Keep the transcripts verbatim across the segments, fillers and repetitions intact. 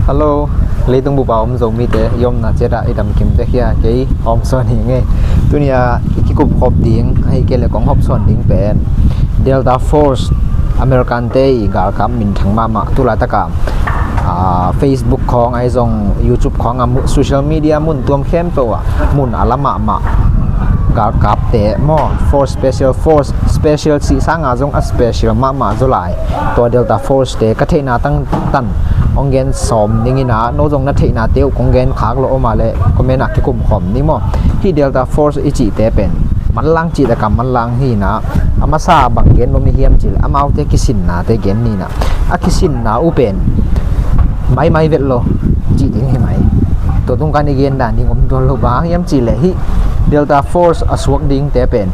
Hello, leitung bup a om Zomite, i omna ciat ah i damkim tek hia? Kei Hawmsawn hi ing ei. Tuni a i kikup khop ding, ahih kei leh kong hawmsawn ding pen Delta Force, American te i galkap minthang mahmah, tu laitak a, ah, Facebook khawng, ahi zong YouTube khawng a, mu-, social media mun tuam khempeuh ah mun a la mahmah galkapte maw, Force, Special Force, special cih sang a zong a special mahmah zaw lai, tua Delta Force te ka theihna tangtan hong gen sawm ning in ah, no zong na theihnate uh kong gen khak lawh om a leh comment ah kikum khawm ni maw. Hih Delta Force i cihte pen manlang cih tak a manlang hi in ah, a masa bang gen nuam i hiam cih leh amaute kisinnate gen ni in ah, a kisinna uh pen maimai vet lo cih ding hi mai. Tua tung kan i gen dan ding om tuan lo, bang hang hiam cih leh hih Delta Force a suak dingte pen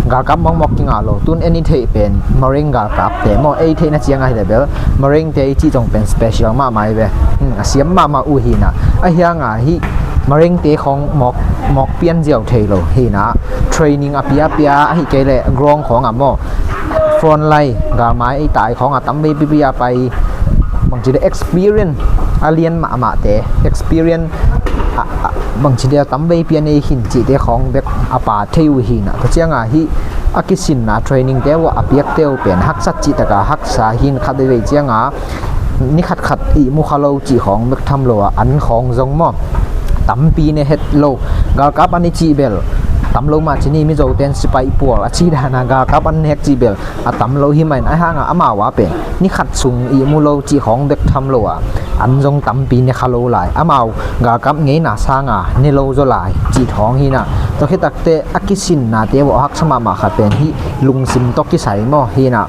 galkap mawkmawk kingah lo. Tun en i theih pen Marine galkapte maw, ei theihna ciang a hi leh bel Marine te i cih zong pen special mahmah hi ve. Hmm, a siam mahmah uh hi in ah, ahi hang a hih Marine te khawng mawk, mawk pian ziau thei lo hi in ah, training a pia pia, ahih kei leh ground khawng ah maw, front line, galmai ei tai khawng ah tam veipi pi a pai, bangci dia experience a lian mahmahte, experience a, a, bangci dia tam veipi a nei khin cihte khawng bek a pia thei uh hi in ah, tua ciang a hih a kisinna training te uh a piakte uh pen haksat cih tak a haksa hi in, khat veivei ciang a ni khatkhat ihmu kha lo cih khawng bek tham lo a, an khawng zong maw tampi ne het lo. Galkap an i cih bel tam lo mah ci ni, Mizo ten sipai pual a cih dan a galkap an ne het cih bel a tam lo hi mai in, ahi hang a amau a pen ni khat sung ihmu lo cih khawng bek tham lo a, an zong tampi ne kha lo lai, amau galkap ngeina sang a ne lo zaw lai cih thawng hi in ah. Tua khit takteh a kisinnate uh a haksa mahmah khat pen hih lungsim tawh kisai maw hi in ah,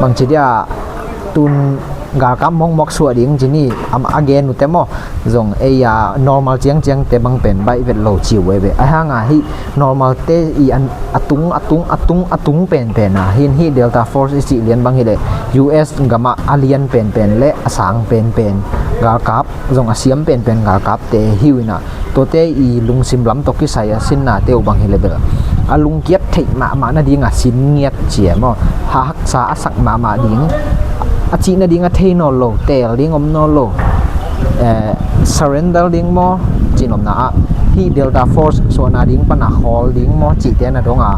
bangci dia tun galkap mawkmawk suah ding ci ni, a gen uh te maw, zong ei a normal ciangciangte bang pen baih vet lo ci uh ei ve. Ahi hang a hih normal te i an a tung, a tung, a tung, a tung penpen a hi in, hih Delta Force i cih lian bang hi leh U S gam ah a lian penpen leh a sang penpen galkap, zong a siam penpen galkapte hi uh in ah, tuate i lungsim lam tawh kisai a sinnate uh bang hi leh bel a lungkiat theih mahmah nading a sin ngiat ci e maw, ha haksa a sak mahmah ding, a cih nading a thei nawn lo, teel ding om nawn lo, eh, surrender ding maw, cih nopna ah hih Delta Force suahna ding pan a khawl ding maw cihte na dong a,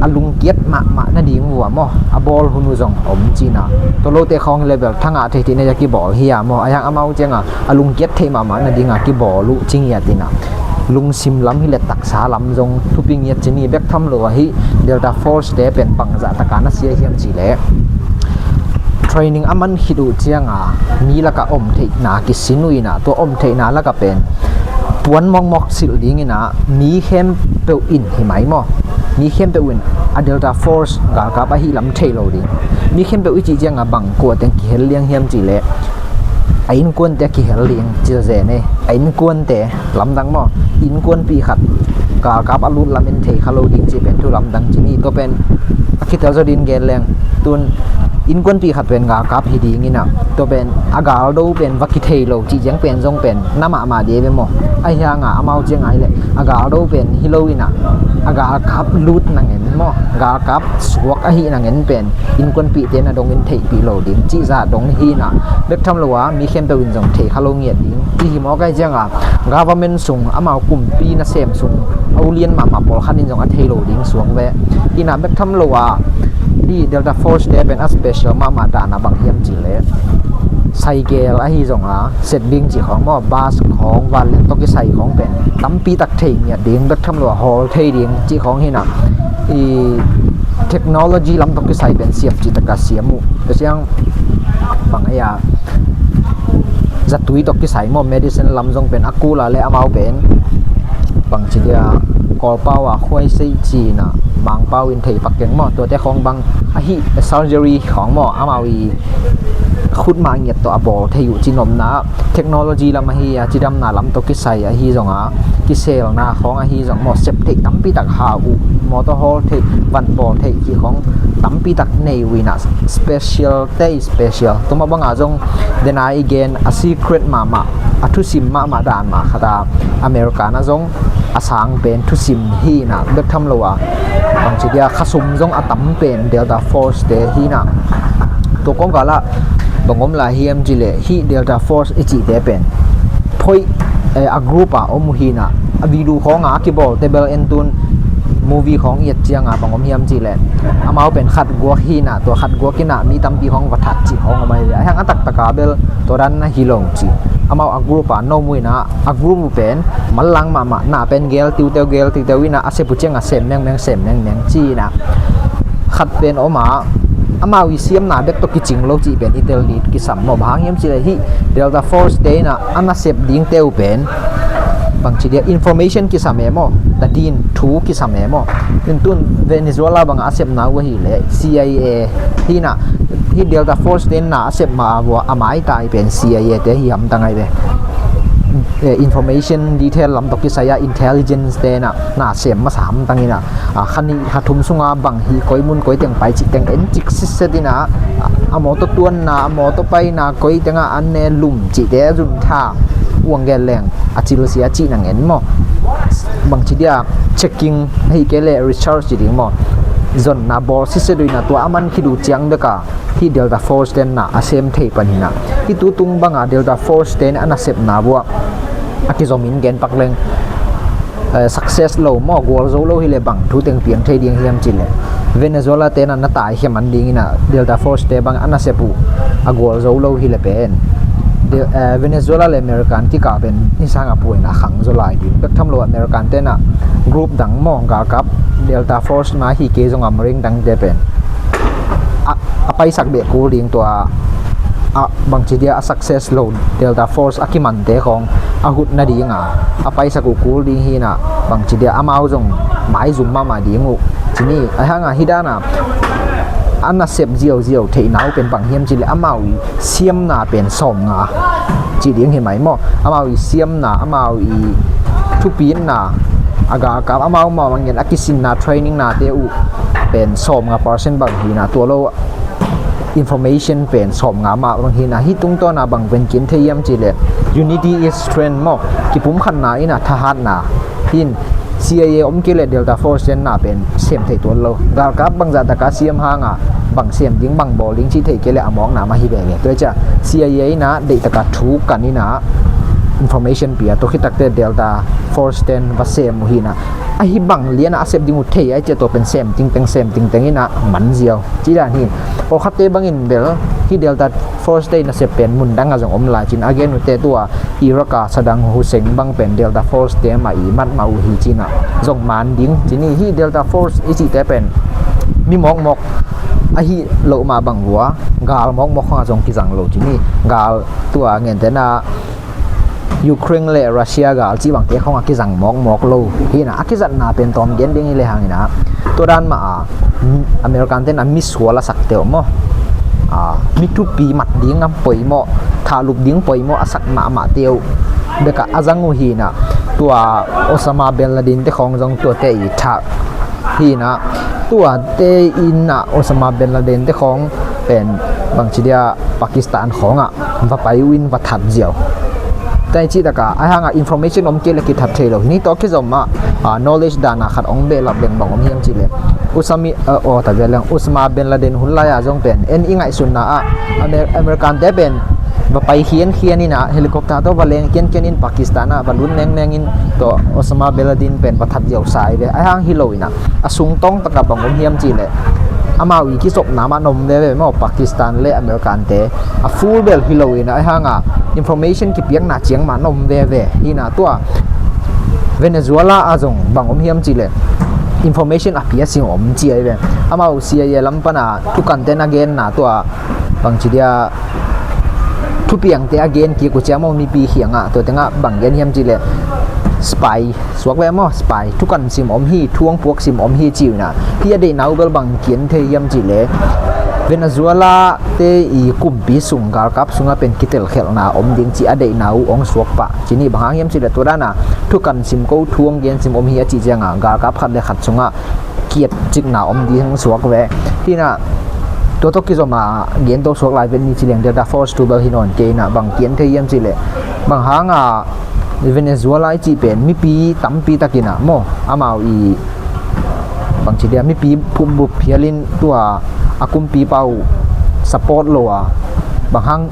a lungkiat mahmah nading uh a maw, a bawl hun uh zong om ci in ah, tua lote khawng hi leh bel thangah thei theih nading a kibawl hi a maw, ahi hang amau ciang a a lungkiat theih mahmah nading a kibawl uh ci ngiat in ah, lungsim lam hi leh taksa lam zong thupi ngiat ci ni. Bek tham lo a hih Delta Force te pen bangzah tak a na sia hiam cih leh training a man khit uh ciang a mi lak ah om theihna kisin uh in ah, tua om theihna lak ah pen puan mawkmawk silh ding in ah, mi khempeuh in hi mai maw, mi khempeuh in a Delta Force galkap ahih lam thei lo ding. Mi khempeuh i cih ciang a bang kua teng kihel liang hiam cih leh a innkuante a kihel ding ci zen e. A innkuante lamdang maw, innkuanpih khat galkap a lut lam in thei kha lo ding cih pen thu lamdang ci ni. Tua pen a kitel zaw ding gen leng, tun innkuanpih khat pen galkap hi ding in ah, tua pen a galdo pen va kithei lo cih ciang pen zong pen na mahmah ding ve maw. Ahi hang a amau ciang a hi leh a galdo pen hi lo in ah, a galkap lut na ngen maw, galkap suak ahih na ngen pen innkuanpihte na dong in theihpih lo ding cih zah dong hi in ah, bek tham lo a mi khempeuh in zong thei kha lo ngiat ding. Ci hi mawk ahih ciang a government sung, amau kumpi nasem sung, a ulian mahmah pawlkhat in zong a thei lo ding suak ve. Hi in ah bek tham lo a hih Delta Force te pen a special mahmah dan a bang hiam cih leh, cycle ahi zong a, set ding cih khawng maw, bus khawng, vanleng tawh kisai khawng pen tampi tak thei ngiat ding, bek tham lo a hawl thei ding cih khawng hi in ah, i technology lam tawh kisai pen siam cih tak a siam uh. Tua ciang bang ei a, zatui tawh kisai maw, medicine lam zong pen a kul a leh amau pen bangci dia Kawlpau a khuaiseih ci in ah, Mangpau in thei pak keng maw, tuate khawng bang ahi, surgery khawng maw, amau i khutmah ngiat tawh a bawl thei uh ci nopna ah, technology lam ahi a, cidamna lam tawh kisai ahi zong a, kiselna khawng ahi zong maw, sep theih tampi tak hau uh, motor hawl theih, van bawl theih cih khawng tampi tak nei uh in ah, special te special. Tua mah bang a zong dena i gen a secret mahmah, a thusim mahmah dan mah khat a, American ah zong a sang pen thusim hi in ah, bek tham lo a bangci dia khasum zong a tam pen Delta Force te hi in ah, tua kawngkal ah bang om lai hiam cileh, hih Delta Force i cihte pen phoih, eh, a group a om uh hinah, a video khawngah a kibawlte bel en tun movie khawng i et ciangah bang om hiam cileh, amau pen khat guak hinah, tua khat guak inah mi tampi khawng va that cih khawng om ahi ve. Ahi hang a taktaka bel tua dan na hi lo ci. Amau a group a no muinah a group uh pen manlang mahmah, na pen gel tiuteu gel tiuteu inah a sep uh ciangah sem mengmeng sem mengmeng ci inah khat pen om a, amau i siamna bek tawh kicing lo cih pen i tel dit kisam maw? Bang hang hiam cileh hih Delta Force te inah a nasep dingte uh pen bangci dia information kisam e maw? Tadin thu kisam e maw? Tun Venezuela bangah a sepna uh ahileh C I A hinah, hih Delta Force te inah a sep ma a maitai pen C I A te hi hamtang ai ve. Eh, information detail lam tawh kisai a intelligence te inah na sem masa hamtang inah, a, kha nih kha thum sunga bang hi, koi mun koi teng pai cih teng en cik sitset inah, a, a mawtaw tuanna, a mawtaw paina, koi tengah an ne lum cihte a zun tha uang gen leng a cilsia cih nang en maw? Bangci dia checking ahi kei le research ci ding maw? Zonna bawl sitset uh inah tua a man khit uh ciang beka hih Delta Force ten na a sem thei pan hinah, hih tutung banga Delta Force ten a nasepna buah a kizom in gen pak leng, eh, success lo maw, gualzo lo hileh bang thu teng piang thei ding hiam cileh, Venezuela ten a na tai khia man ding inah Delta Force te bang a nasep uh a gualzo lo hileh pen De-, eh, Venezuela le American kikah pen nisang a puaina khang zaw lai ding bek tham lo. American ten a group dang maw, galkap Delta Force mah hi kei zong a Marine dangte pen a, a paisak beh kul ding, tua a bangci dia a success lo Delta Force a kimante khawng a hut nading a, a paisak uh kul ding hinah, bangci dia amau zong maizum mahmah ding uh ci ni. Ahi hanga hih dana a nasep ziauziau theihna uh pen bang hiam cileh amau i siamna pen sawmnga ci ding hi mai maw? Amau i siamna, amau i thupitna, a galkap amau mah mangen a kisinna training nate uh pen sawmnga percent bang hinah, tua lo information pen sawmnga mah bang hinah, hih tungtawna bang venkin thei hiam cileh unity is strength maw? Kipumkhatna inah thahatna hin. C I A om kei le Delta Force ten na pen sem thei tuan lo. Galkap bangzah taka siam hanga bang sem ding bang bawl ding cih thei kei le a mawkna mah hi veve. Tua hi ciah C I A inah deihtaka thu kan inah information pia, tua khitakte Delta Force ten va sem uh hinah, ahi bang lianah a sep ding uh thei ai ciah tua pen sem tingteng sem tingteng inah manziau ci dan hi. Pawlkhatte bangin bel hih Delta Force te nasep pen mundang a zong om lai cin a gen uh teh, tua Iraq a Saddam Hussein bang pen Delta Force te mah i mat mah uh hi cinah zong man ding ci ni. Hih Delta Force i cihte pen mi mawkmawk ahi loh mah bang vua, gal mawkmawk khawngah zong kizang lo ci ni. Gal tua ngentena Ukraine le Russia gal cih bangte khawngah kizang mawkmawk lo hinah, a kizatna pen tawm gen ding hi le hanginah, tua dan mah a American ten a misual a sakte uh maw, a, mi thupi mat ding a poimawh, thahlup ding poimawh a sak mahmahte uh bekah a zang uh hinah, tua Osama bin Laden te khawng zong tuate i thah hinah, tuate inah Osama bin Laden te khawng pen bangci dia Pakistan khawngah va pai uh in va that ziau. Tua hi cihtaka ahi hanga information om kei le kithat thei lo. Hih ni tawh kizom ah, ah, knowledge dana khat ong behlap leng bang om hiam cileh, Usami, ah, aw, ta ve leng, Usama bin Laden hun lai-a zong pen en i ngaihsunna ah Amer-, American te pen va pai khiankhian inah, helicopter tawh va leng khiankhian in Pakistan ah va lut mengmeng in, tua Osama bin Laden pen va that ziau sa hi ve. Ahi hang hi lo inah a sungtawng takah bang om hiam cileh, amau i kizopna mah na om veve maw, Pakistan le American te a full bel hi lo inah, ahi hanga information kipiakna ciang mah na om veve hinah, tua Venezuela a zong bang om hiam cileh information a pia sim om ci ahi ve. Amau C I A lam pana thukan ten a genna tua bangci dia thupiangte a gen kik uh ciang maw, mipi khiangah tua tengah bang gen hiam cileh spy suak ve maw, spy, thukan sim om hi, thu hong puak sim om hi ci uh inah, hih a deihna uh bel bang kian thei hiam cileh Venezuela te i kumpi sung galkap sungah pen kitelkhelhna om ding cih a deihna uh hong suak pah ci ni. Bang hang hiam cileh tua dana thukan sim ko, thu hong gen sim om hi a cih ciangah galkap khat le khat sungah kiat cikna om ding suak ve. Hinah tua tawh kizom a gen tawh suak lai vet ni cileng Delta Force tu bel hi nawn kei inah, bang kian thei hiam cileh, bang hanga Venezuela i cih pen mipi tampi takinah maw, amau i bangci dia mipi phumbup phialin tua a kumpipa uh support lo a Bang hang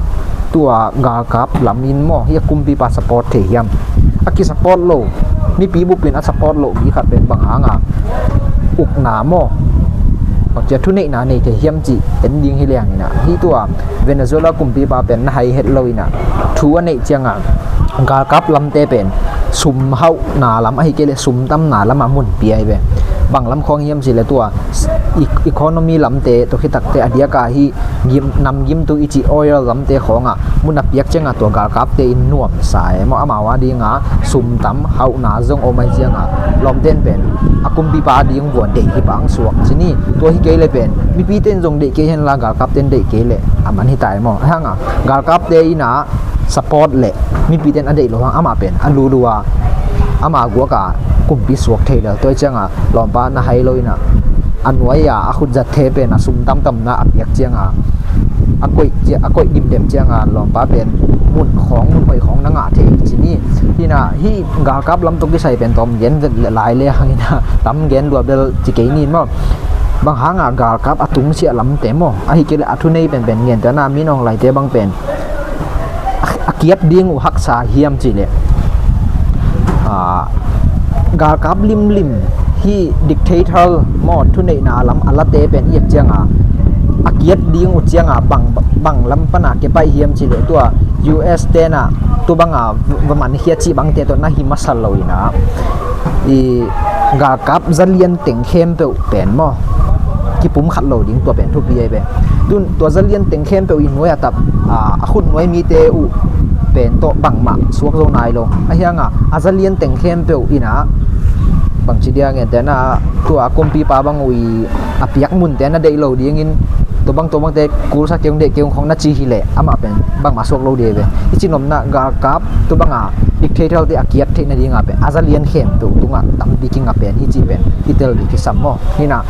tua galkap lam in maw, hih a kumpipa support thei hiam? A kisupport lo, mipi bupin a support lo mi khat pen bang hanga ukna maw, bangcia thuneihna nei thei hiam cih en ding hi leng ina, hih tua Venezuela kumpipa pen na hai het lo ina, thu a neih cianga galkap lamte pen sum hauhna lam ahi kei le sum tamna lamah mun pia hi ve. Bang lam khawng hiam cih le tua e-, economy lamte, tua khitakte a diaka hih gim, nam gimtu i cih oil lamte khawngah mun a piak cianga tua galkapte in nuamsa e maw, amau a dinga sum tam hauhna zong om ahi cianga lawmten pen a kumpipa a ding vua deih hi bang suak ci ni. Tua hi kei le pen mipite in zong deih kei henla galkapte in deih kei le a man hi ta e maw. Hanga galkapte ina support le mipite in a deih lo hang amah pen a lulua ama guaka kumpi suak thei lel. Tua hi cianga lawmpa na hai lo ina a nuai-a a khut zatte pen a sum tamtamna a piak cianga a koih cia-, a koih dimdem cianga lawmpa pen mun khawng, mun hoih khawng na ngah thei ci ni. Hina hih galkap lam tawh kisai pen tawm gen vet le lai le hangina tam gen lua bel ci kei ni maw. Bang hanga galkap a tungsiah lamte maw, ahi kei le a thunei penpen gentehna Min Aung Hlaing te bang pen a, a kiat ding uh haksa hiam cih le a, galkap limlim hih dictator maw, thuneihna lam a late pen i et cianga a kiat ding uh cianga bang, bang lam pana kipaih hiam cih le tua U S tena tu banga va mankhia cih bangte tawh na hi masa lo ina i galkap zalian teng khempeuh pen maw, kipum khat lo ding, tua pen thupi ahi ve. Tun tua zalian teng khempeuh i nuai a tap, a, a khut nuai mite uh pen tawh bangmah suak zo nai lo. Ahi hanga a zalian teng khempeuh ina bangci dia gentehna tua kumpipa bang uh i a piak munte na deih lo dingin tua bang tua bangte kulsa kei ung, deih kei ung khawng na ci hi le amah pen bangmah suak lo ding ahi ve. I cinopna galkap tu banga dictator te a kiat theih nadinga pen a zalian khempeuh tungah tampi kinga pen hi cih pen i tel ding kisam maw. Hina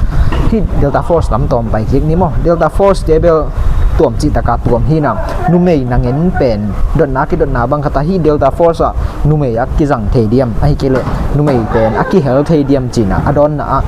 hih Delta Force lam tawm pai kik ni maw. Delta Force te bel tuam cihtaka tuam hina, numei nangen pen dotna kidotna bang khata hih Delta Force ah numei a kizang thei diam, ahi kei le numei pen a kihel thei diam cina a dawnna ah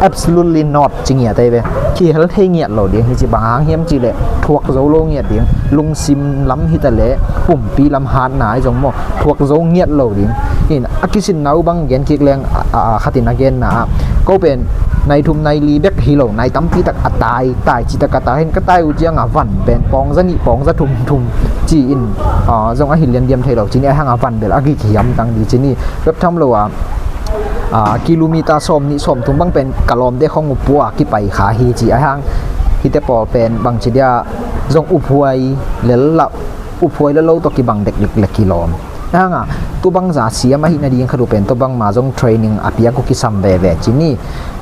absolutely not ci ngiat ahi ve. Kihel thei ngiat lo ding hi ci. Bang hang hiam cih le thuak zo lo ngiat ding, lungsim lam hita le pumpi lam hatna ahi zong maw, thuak zo ngiat lo ding. Hin a kisinna uh bang gen kik leng a, a, a khatin a genna ah ko pen nai thum nai li bek hi lo, nai tampi tak a tai, tai citak a tai, hin ka tai uh cianga van pen pawng za nih pawng za thum thum ci-in, a, zong a hi liandiam thei lo ci ni. Ahi hanga van bel a gik hiam tang di ci ni. Bek tham lo a, a, kilometer sawm nih sawm thum bang pen ka lawmte khawng uh pua kipai kha hi ci. Ahi hang hite pawl pen bangci dia zong uphuai lel lah, uphuai lel lo tawh kibang dekdek le kilawm. Ahi hanga tu bangza siam ahi nading khat uh pen tua bangma zong training a piak uh kisam veve ci ni.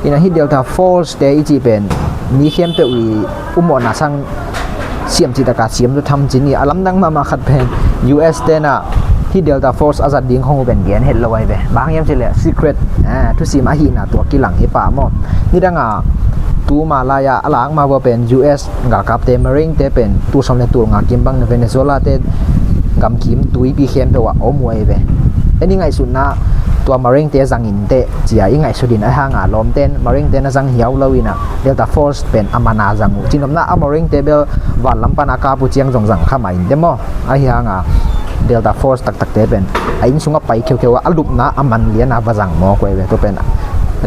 Ina hih Delta Force te i cih pen mi khempeuh i umawhna sang siam cihtaka siam tu tham ci ni. A lamdang mahmah khat pen U S tena hih Delta Force a zat ding khawng uh pen gen het lo ahi ve. Bang hang hiam cih le secret, a, thusim ahihna tua kilang hi pah maw. Nidanga tuma lai-a a lakma vua pen U S galkapte, Marine te pen tul sawm le tul nga kim bang Venezuela te gamkim tuipi khempeuh ah om uh ahi ve. En i ngaihsutna tua Marine te zangin teh cia i ngaihsut in, ahi hanga lawmten Marine te na zang hiau lo ina Delta Force pen a mana zang uh. Cinopna a Marine te bel van lam pana kap uh ciang zong zang kha mah in te maw. Ahi hanga Delta Force taktakte pen a inn sungah pai kheukheu a, a lupna a man liana va zang mawk uh ahi ve. Tua pen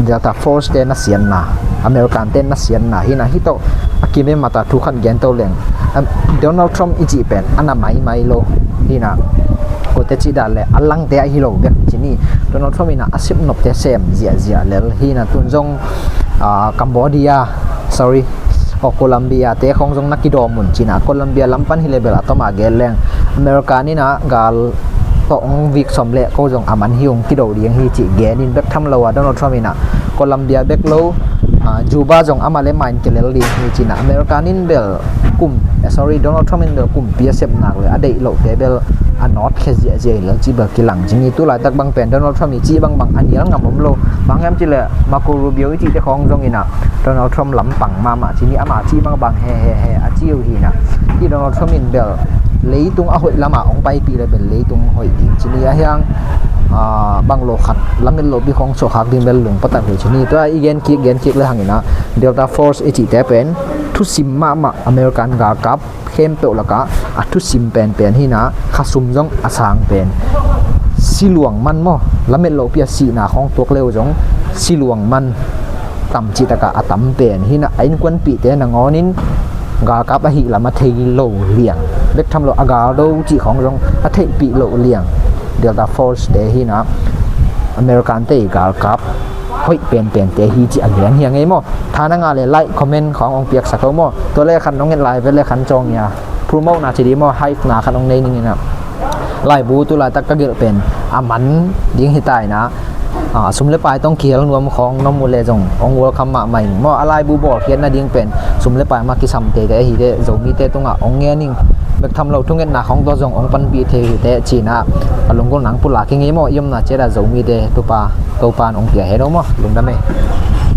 Delta Force te na sianna, American te na sianna hina. Hih tawh a kimem mata thu khat gen to leng, em, Donald Trump i cih pen a na maimai lo hina. Kote cih dan le a langte a hi lo bek ci ni. Donald Trump ina a sepnopte sem ziahziah lel hina. Tun zong, a, Cambodia, sorry, aw, Colombia te khawng zong na kidawm un cina. Colombia lam pan hi le bel a tawma gen leng American ina gal tawh hong vik sawm le ko zong a man hi ung, kido ding hi cih gen in bek tham lo a, Donald Trump ina Colombia bek lo, a, Cuba zong amah le mah in kilel ding hi cina. American in bel kum, eh, sorry, Donald Trump in bel kumpi a sep nak le a deih lohte bel a nawt khia ziahziah hi lel cih bel kilang ci ni. Tu laitak bang pen Donald Trump i cih bangbang a nial ngam om lo. Bang hiam cih le Marco Rubio i cihte khawng zong ina Donald Trump lampang mahmah ci ni. Ama cih bangbang he he he a ci uh hina. Hih Donald Trump in bel Leitung a hoih lamah hong paipih le bel leitung hoih ding ci ni a hiang, ah, bang lo khat lamet lopi khong suahkhak ding bel lung patak hi ci ni. Tua i gen kik gen kik le hangin ah Delta Force i cihte pen thusim mahmah American galkap khempeuh lakah a thusim penpen hi na, khasum zong a sang pen. Siluang man maw, lamet lopi a sihna khong tuak leu zong siluang man tamcih takah a tam pen hi na, a innkuanpihte nangawnin galkap ahih lam a thei lo liang, bek tham lo a galdo cih khong zong a theihpih lo liang Delta Force te hi na, American te i galkap hoih penpente hi ci a lian hi a ngei maw. Tha na ngah le like, comment khong hong piaksak lo maw. Tua le khan nong et lai ve le khan cawng ia promote na ci di maw, hype na khan hong nei ning ina. Laibu tu laitak ka gelh pen a man ding hi ta ina, ah, sum le pai tawh kihel nuam khong na mu le zong hong welcome mahmah ing maw. A laibu bawlkhiat nading pen sum le pai mah kisam teitei ahi te, Zomite tungah hong ngen ing. Bek tham lo thungetna khong tawh zong hong panpih thei hi te ci ina, a lunggulh nang pulak ing ei maw. I omna ciat ah Zomite Topa, Topa in hong pia hen aw maw. Lungdam ei.